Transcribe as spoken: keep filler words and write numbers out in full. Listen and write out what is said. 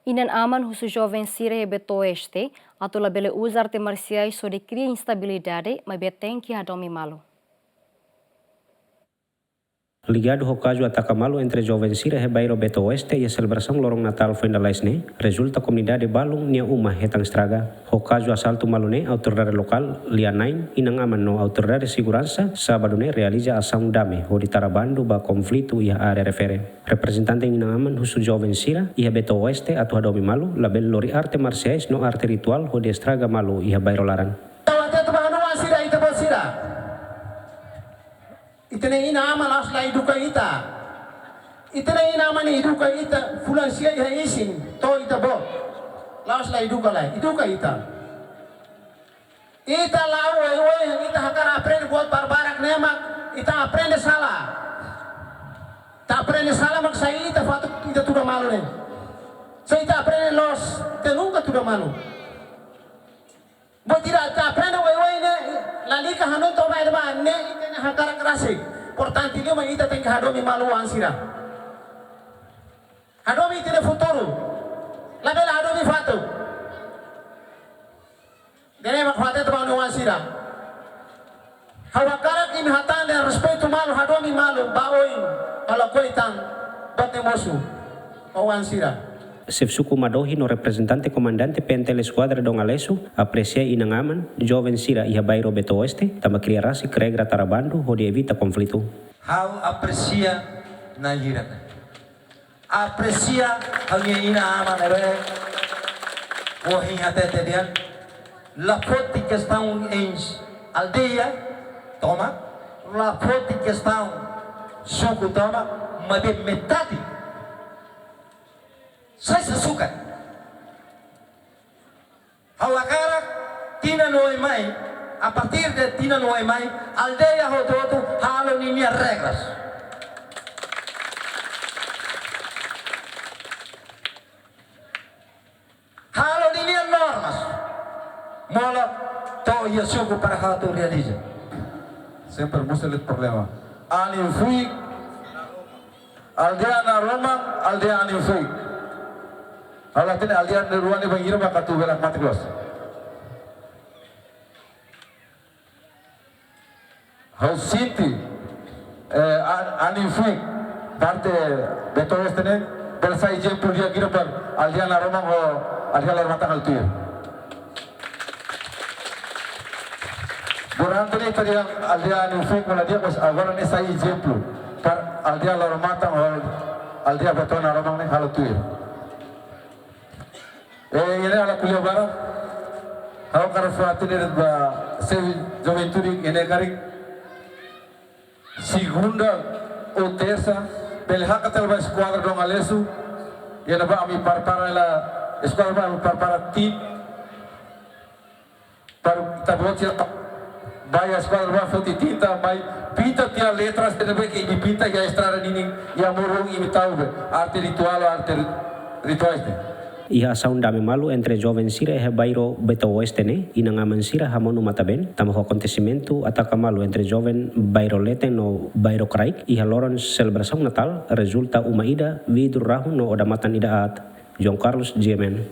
Inan-aman husu joven sira iha Beto Oeste atu labele uza arte marsiais hodi kria instabilidade, maibé tenke hadomi malu. Ligadu ho kazu ataka malu entre joven sira iha bairru Beto Oeste iha selebrasaun loron Natál foin lalais ne'e, rezulta komunidade balun nia uma hetan estraga. Ho kazu asaltu malu ne'e, autoridade lokál, lia-na'in, inan-aman no autoridade seguransa, sábadu ne'e realiza asaun dame hodi tara bandu ba konflitu iha área refere. Reprezentante inan-aman husu joven sira iha Beto Oeste atu hadomi malu, labele lori arte marsiais no arte rituál hodi estraga malu iha bairru laran. Tawa tetu ba hanu sira, ita-boot sira. Ita-nia inan-aman la'ós la eduka ita. Ita-nia inan-aman eduka ita, fulan sia iha isin, to'o ita-boot. La'ós la eduka lai, eduka ita. Ita la'o oioin, ita hakarak aprende buat barbarak ne'e mak, ita aprende sala. Ita aprende sala mak sai ita fatuk, ita tuda malu ne'e. Se ita aprende loos, ita nunka tuda malu. Buat ida ita aprende oioin ne'e, lalika hanoin to'o mai de'it ba, ne'e ita-nia hakarak rasik. Portantu liu mak ita tenke hadomi malu oan sira. Hadomi ita-nia futuru. Labele hadomi fatuk. Ida-ne'e mak fó hatete ba oan sira. Ha'u hakarak imi hatán dehan respeitu malu, hadomi malu, ba oin, halo koitan, bote mosu, oan sira. Xefe suku Madohi no reprezentante komandante P N T L Eskuadra Dom Aleixo apresia inan-aman, joven sira iha bairru Beto Oeste, tanba kria rasik regra tara bandu hodi evita konflitu. Ha'u apresia na'in hira ne'e. Apresia ha'u-nia inan-aman ne'ebé ohin hatete dehan, la foti kestaun iha aldeia tomak, la foti kestaun suku tomak, maibé metade. Sai sasukat. Ha'u hakarak tinan oin mai, a partir de tinan oin mai, aldeia hotu-hotu halo ninia regras. Halo ninia normas. Molok to'o iha suku para atu realiza. Sempre mós ele problema. Anin fuik, aldeia Naroman, aldeia Anin fuik. Halo tene aldeia ne'e rua ne'e bainhira ba katu belak mate kelas. Ha'u sente, eh, a-, Anin fuik, parte Beto Oeste ne'e, bele sai ezemplu di'ak ida para aldeia Naroman ho aldeia Laramatan halo tuir. Durante ne'e ita dehan aldeia Anin fuik mak la di'ak, mas agora ne'e sai ezemplu para aldeia Laramatan ho aldeia Beto Naroman ne'e halo tuir. Eh, iha ne'e ha'u ko'alia barak, ha'u hakarak fó hatene ba xefe juventude iha ne'e karik. Segunda ou tersa, bele hakat hela ba eskuadra Dom Aleixo, iha ne'ebá ami prepara hela, eskuadra ba ami prepara tip, para ita-boot sira bá iha eskuadra ba foti tinta, mai pinta tiha letras ne'ebé ke imi pinta iha estrada ninin, iha moruk imi tau be, arte rituál, arte ri-, rituais ne'e. Iha asaun dame malu entre joven sira iha bairru Beto Oeste ne'e, inan-aman sira hamonu matan-been, tanba ho akontesimentu ataka malu entre joven bairru Leten no bairru Kraik, iha loron selebrasaun Natál, rezulta uma ida, vidru rahun no odamatan ida aat. João Carlos, G M N.